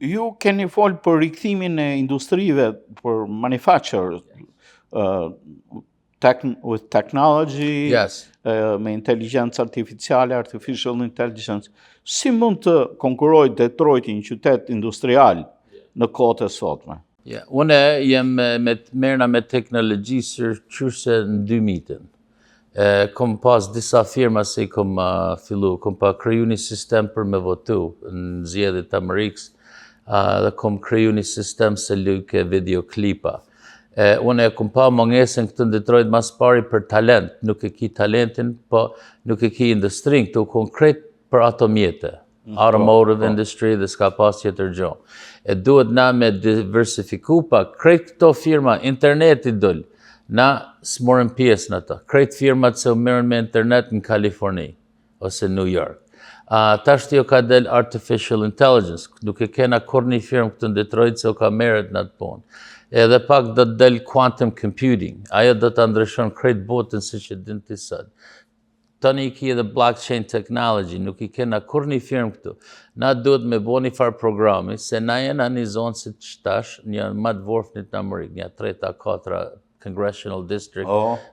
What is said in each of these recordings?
Ju keni folë për rikthimin e industrive, për manufacture, with technology, me inteligjencë artificiale, artificial intelligence. Si mund të konkurojë Detroiti një qytet industrial në kohët e sotme? Yeah. Unë jem me merrna me teknologji sër qysh në 2000-ën. E, kom pas disa firma se i kom fillu, kom pa kriju një sistem për me votu në zgjedhjet të Amerikës, dhe kom kriju një sistem se luke videoklipa. E, unë e kom pa mungesën këtë në Detroit mas pari për talent, nuk e ki talentin, po nuk e ki industrin, këtu konkret për ato mjete. Automotive industry dhe s'ka pas tjetër gjo. E duhet na me diversifiku pak, krejt këto firma, interneti dul, na s'morën pjesë në to. Krejt firmat se u merren me internet në Kaliforni ose New York. Tash jo ka del artificial intelligence, nuk e kena kur një firmë këtë në Detroit se u ka merret në atë punë. Edhe pak do të del quantum computing, ajo do të ndryshon krejt botën si që din ti sot. Tani i ki edhe blockchain technology, nuk i kena kur një firmë këtu. Na duhet me bo një farë programi, se na jena një zonë si të shtash, një më të vorfnit në Amerikë, një treta, katra congressional district,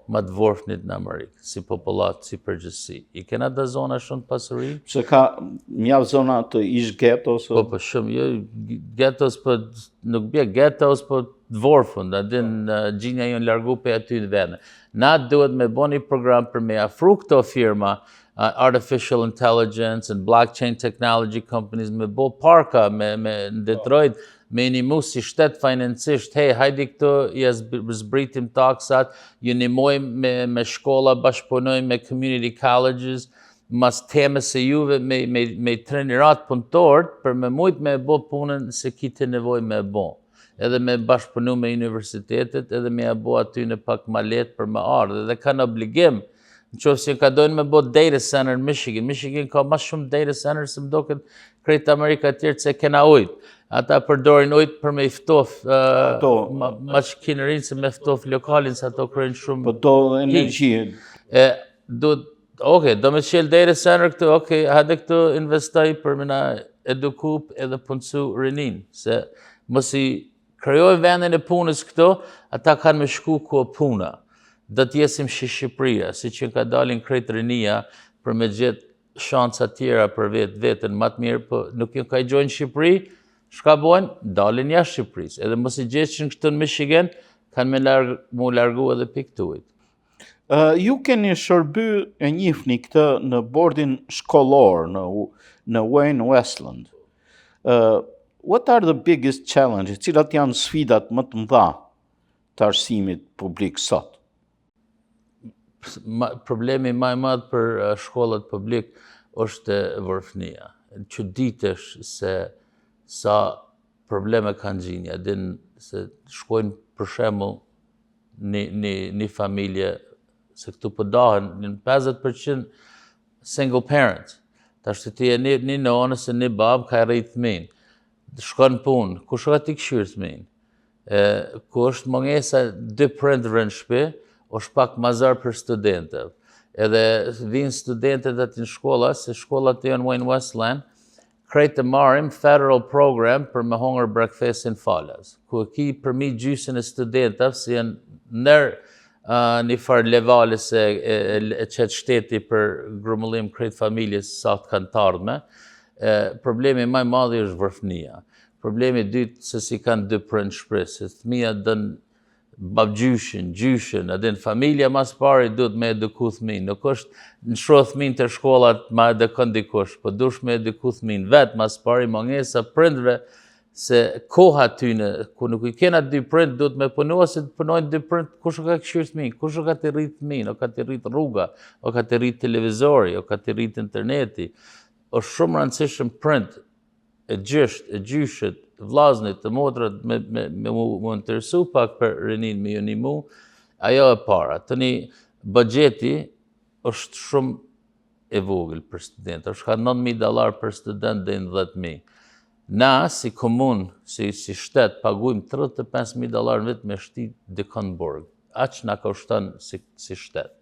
më të vorfnit në Amerikë, si popullat, si përgjithësi. I kena da zona shumë të pasuri? Pse ka mjaft zona të ish getos? Po, po, shumë, jo, getos, po, nuk bje getos, po të vorfën, da din, gjinja jonë largu pe aty në vende. Na duhet me bo një program për me afru këto firma, artificial intelligence and blockchain technology companies, me bo parka me, me në Detroit, me nimu si shtet financist, hej, hajdi këtu, ja zbritim taksat, ju nimojmë me, me shkolla, bashkëpunojmë me community colleges, mas temës se juve me, me, me trenirat punëtorët për me mujt me bo punën se ki të nevoj me bo. Edhe me bashkëpunu me universitetet, edhe me ja bo aty në pak ma letë për me ardhe. Edhe kanë obligim, në qoftë se ka dojnë me bo data center në Michigan. Michigan ka ma shumë data center se më doket krejt Amerika tjerë se kena ujt. Ata përdorin ujt për me i ftof ma, makinerinë se me ftof lokalin, se ato kërojnë shumë Po do energji. E, do, okej, do me qelë data center këtu, okej, hajde këtu investoj për me na eduku edhe punësu rinin, se mos i krijoj vendin e punës këtu, ata kanë me shku ku e puna. Do të jesim si Shqipëria, si që ka dalin krejt rinia për me gjetë shansa tjera për vetë vetën më të mirë, po nuk janë ka i gjojnë në Shqipëri, shka bojnë? Dalin jashtë Shqipërisë. Edhe mos i gjetë këtu në Michigan, kanë me larg, mu largu edhe piktuit. Ju keni shërby e njihni këtë në bordin shkollor në, në Wayne Westland. What are the biggest challenges? Cilat janë sfidat më të mëdha të arsimit publik sot? Ma, problemi më i madh për shkollat publik është vorfnia. Që ditesh se sa probleme kanë gjinja, din se shkojnë për shembull një, një, një familje, se këtu po dahen, në 50% single parents. Tash ti je një, një nënë ose një babë ka rrit fëmin. Shkon në punë, kush ka t'i këshyr fëmin? E, ku është mungesa dy prindërve në shtëpi, është pak mazar për studentët. Edhe vinë studentët aty në shkolla, se shkollat janë Wayne Westland, krejt të marrim federal program për me hongër breakfastin falas, ku e ki për mi gjysën e studentëve si janë nër një farë levale se e, e, e qetë shteti për grumullim krejt familjes sa të kanë të ardhme, e, problemi më i madh është vërfnia. Problemi i dytë se si kanë dy prind shpresë, se fëmia dën babgjyshin, gjyshin, edhe në familja mas pari duhet me eduku fëmin. Nuk është në shoh fëmin të shkollat ma edukon dikush, po dush me eduku fëmin vetë mas pari mungesa prindve se koha tyne, ku nuk i kena dy prind, duhet me punu, ose të punojnë dy prind, kush o ka këshyrë fëmin, kush o ka të rritë fëmin, o ka të rritë rruga, o ka të rritë televizori, o ka të rritë interneti. është shumë rëndësishëm prind, e gjysht, e gjyshët, vllaznit, të motrat, me, me, me mu, mu interesu pak për rinin, me ju nimu, ajo e para. Tani, buxheti është shumë e vogël për student, është ka 9.000 dolar për student dhe në 10.000. Na, si komun, si, si shtet, pagujmë 35.000 dolar në vit me shti dikon në burg. Aq na kushton si, si shtet.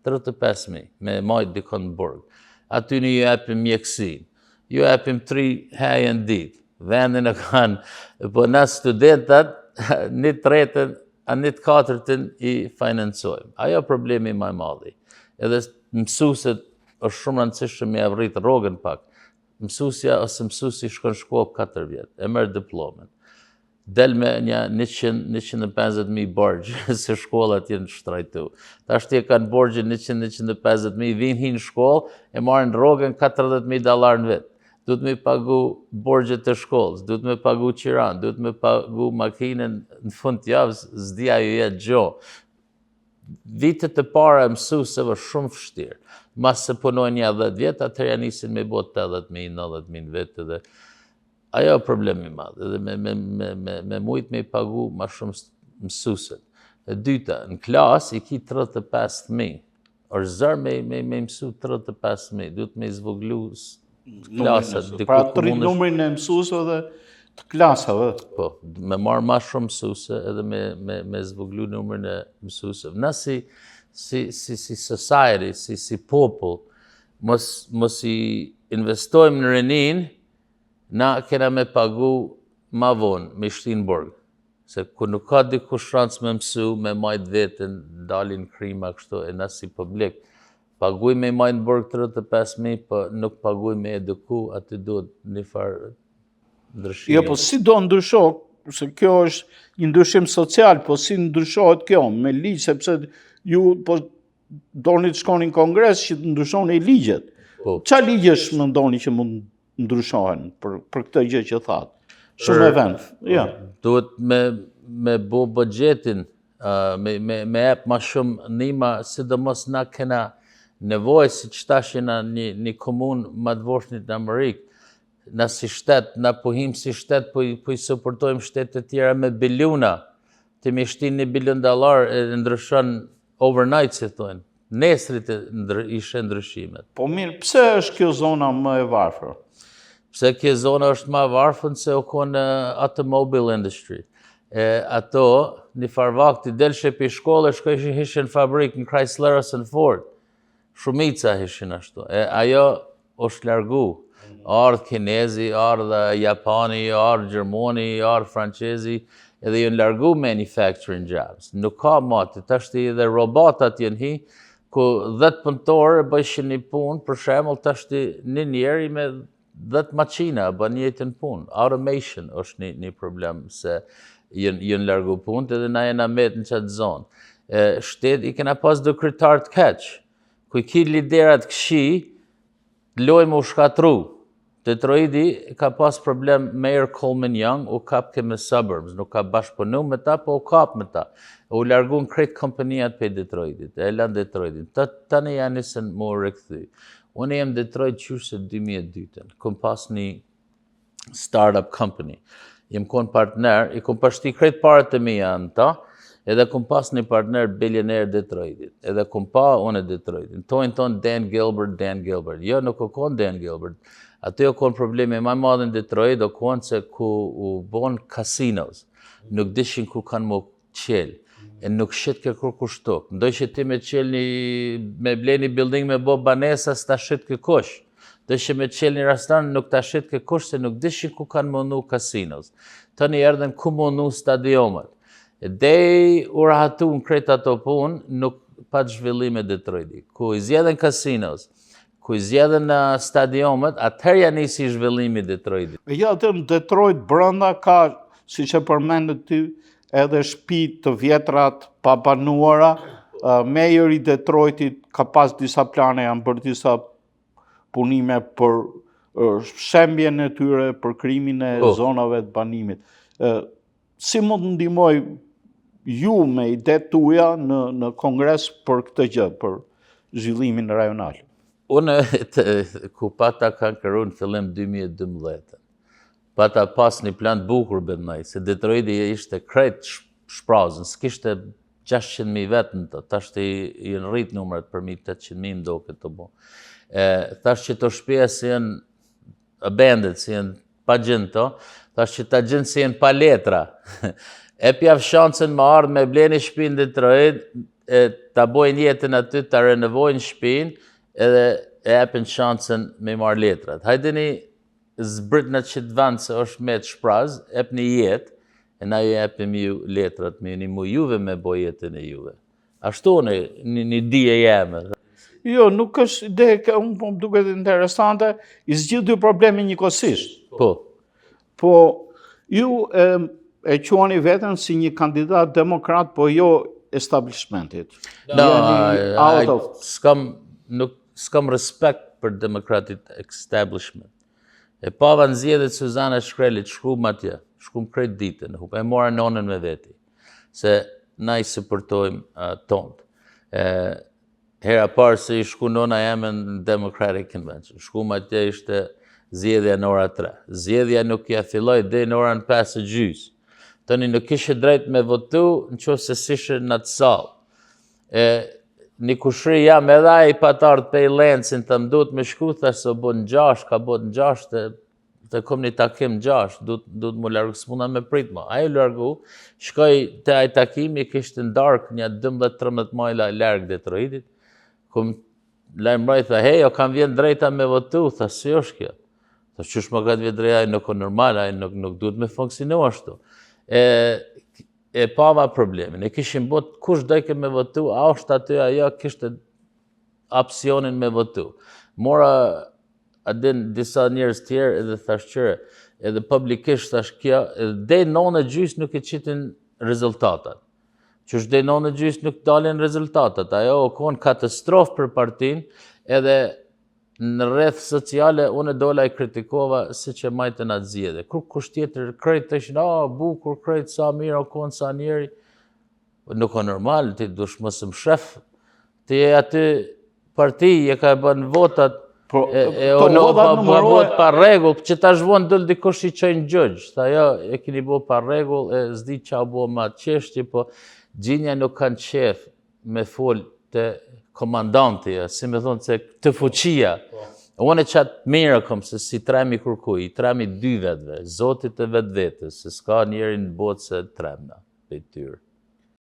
35.000 me majt dikon në burg. Aty një ju japim mjekësin, ju japim 3 heje në ditë. Vendin e kanë, po na studentat, një tretën, a një të katërtën i financojmë. Ajo problemi ma i madhi. Edhe mësuset është shumë rëndësishëm me rrit rrogën pak. Mësusja ose mësusi shkon shkollë 4 vjet, e merr diplomën. Del me një 100, 150.000 borxh, se shkollat janë shtrajtu. Tash ti e kanë borxhin 100, 150.000, vinë hinë në shkollë, e marrin rrogën 40.000 dollar në vit. Duhet me pagu borxhet të shkollës, duhet me pagu qiran, duhet me pagu makinën në fund të javës, s'di ajo jetë gjo. Vitet të para e mësuseve shumë vështirë. Mas se punojnë një 10 vjetë, atëherë ja nisin me bo 80.000, 90.000 në vit edhe ajo është problemi i madh, edhe me, me, me, me, me mujt me i pagu ma shumë mësuset. E dyta, në klasë i ki 35.000. është zor me, me, me mësu 35.000, duhet me i zvoglu klasat. diku Pra të rrit numrin e mësuesve dhe të klasave. Po, me marrë ma shumë mësuse edhe me, me, me zvoglu numrin e mësuseve. Na si, si, si, si society, si, si popull, mos, mos i investojmë në rinin, na kena me pagu ma vonë, me shti në burg. Se kur nuk ka dikush shans me mësu, me majt vetën, dalin krima kështu, e na si publik, paguj me majt në burg 35.000, po nuk paguj me eduku, aty duhet një farë ndryshimi. Jo, po si do ndryshohet, se kjo është një ndryshim social, po si ndryshohet kjo me ligj, sepse ju po doni të shkoni në kongres që të ndryshoni ligjet. Po. Ça ligjesh mendoni që mund ndryshohen për, për këtë gjë që thatë? Shumë e vend. Ja. Duhet me, me bo budgetin, uh, me, me, me ep ma shumë nima, sidomos na kena nevojë, si që tash jena një, një komunë ma të voshnit në Amerikë, na si shtet, na po him si shtet, po, i- po i suportojmë shtetet tjera me biliona, ti me shtin një bilion dollar e ndryshon overnight, si thonë. Nesrit e ndër, ishe ndryshimet. Po mirë, pse është kjo zona më e varfër? Pse kjo zona është ma varfën se o konë automobile industry. E, ato, një farë vakti, delshe për shkollë, shkojshin hishin në fabrik në Chrysler ose në Ford. Shumica hishin ashtu. E, ajo është largu. Ardhë kinezi, ardhë Japani, ardhë Gjermani, ardhë Francezi, edhe janë largu manufacturing jobs. Nuk ka mati, tashti edhe robotat janë hi, ku 10 punëtorë bëjshin një punë, për shembull, tashti një njeri me 10 maqina bën njëjtën punë. Automation është një, një problem se janë janë largu punët edhe na jena met në qatë zonë. E, shtet i kena pas do kryetar të keq, ku i ki liderat këshi, lojmë u shkatru. Detroiti ka pas problem Mayor Coleman Young, u kap ke me suburbs, nuk ka bashkëpunu me ta, po u kap me ta. U largun krejt kompaniat pe Detroitit, e lan Detroitin. Ta, tani janë nisën mu rikthy. Unë jem Detroit qysh se 2002-ën, kom pas një startup company. Jem kon partner, i kom pashti krejt paret e mia në ta, edhe kom pas një partner bilioner Detroitit, edhe kom pa unë e Detroitin. Tojnë tonë Dan Gilbert, Dan Gilbert. Jo, nuk o kon Dan Gilbert. Aty o kon problemi më i madh në Detroit, o kon se ku u bon casinos. Nuk dishin ku kanë më qel. E nuk shit ke kur kush tok. Ndojshe ti me qel një, me ble një building me bo banesa, s'ta shit ke kush. Dojshe me qel një restorant, nuk ta shit ke kush, se nuk dishin ku kanë më casinos. Tani erdhen ku më nu stadiomet. E dej u rahatu në krejt ato punë, nuk pa zhvillime Detroiti. Ku i zgjedhën casinos, ku i zgjedhën në stadiomet, atëherë ja nisi zhvillimi Detroitit. Megjithatë në Detroit brenda ka, siç e përmendët ty, edhe shtëpi të vjetra të pabanuara. Uh, Mayor i Detroitit ka pas disa plane, janë bërë disa punime për uh, shembjen e tyre, për krijimin e Po. zonave të banimit. Uh, si mund të ndihmoj ju me idetë tuaja në në kongres për këtë gjë, për zhvillimin rajonal? Unë, të, ku pata kanë këru në fillim 2012, pata pas një plan të bukur bëndaj, se Detroiti ishte krejt shprazën, s'kishte 600.000 vetë në të, tash të i janë rrit numrat për 800.000 më do këtë të bo. E, thash që të shpia si janë abandoned, si janë pa gjënë to, thash që ta gjënë si janë pa letra. e pjav shansën më ardhë me bleni shtëpi në Detroit, e, ta bojnë jetën aty, ta renovojnë shtëpinë, edhe e epin shansën me i marrë letrat. Hajdeni Zbrit në qitë vend se është me të shpraz, epni jetë, e na ju epim ju letrat, me një mu juve me bo jetën e juve. Ashtu në një, një dije jeme. Jo, nuk është ide, unë po më duket interesante, i zgjidh dy probleme njëkohësisht. Po. Po, ju e, e quani veten si një kandidat demokrat, po jo establishmentit. No, I, out of... S'kam, nuk, s'kam respekt për Democratic establishment. E pava në zgjedhjet Suzana Shkrelit, shkum atje, shkum krejt ditën, e mora nonën me veti, se na i suportojmë uh, tonë. E, hera parë se i shku nona jeme në Democratic Convention, shkum atje ishte zgjedhja në ora 3. Zgjedhja nuk ja filloi deri në orën 5 e gjysë. Tani nuk kishe drejt me votu në qoftë se s'ishe në atë sallë. E, një kushri jam edhe ai pat ardhë pej Lansing të më duhet me shku, thash se bo në gjashtë, ka bo në gjashtë, të, të kom një takim në gjashtë, duhet, duhet mu largu, s'munda me prit ma. Ai u largu, shkoj te ai takimi, kishte në darkë një 12-13 majla larg Detroitit, kum lajmëroj, tha, hej, o kam vjen drejta me votu, tha, si është kjo? Tha, qysh më ka të vjen drejta, ai nuk o normal, ai nuk, nuk duhet me funksionu ashtu. E, e pava problemin, e kishim bot, kush dojke me votu, a është aty, ajo kishte opsionin me votu. Mora a din disa njerëz tjerë edhe thash qyre, edhe publikisht thash kjo, edhe deri nonë e gjysë nuk e qitin rezultatat. Qysh deri nonë e gjysë nuk dalin rezultatat, ajo o konë katastrofë për partin, edhe në rreth sociale, unë dola i kritikova si që majtën atë zgjedhje. Kur kush tjetër krejt të ishin, a, bukur, krejt, sa mirë, o konë, sa njeri. Nuk o normal, ti dush mos më shef. Ti je aty parti, e ka e bën votat, Po, e, e këto o, no, votat pa, pa numërohen- vot pa rregull, që tash vonë dëll dikush i qojnë gjyq, tha jo, e keni bo pa rregull, e s'di qa u bo ma çështje, po gjinja nuk kanë qef me fol të komandanti, e, si me thonë se të fuqia. Unë e qatë mirë kom se si tremi kërkuj, i tremi dy vetëve, Zotit e vetvetes, se s'ka njeri në botë se tremna pe tyre.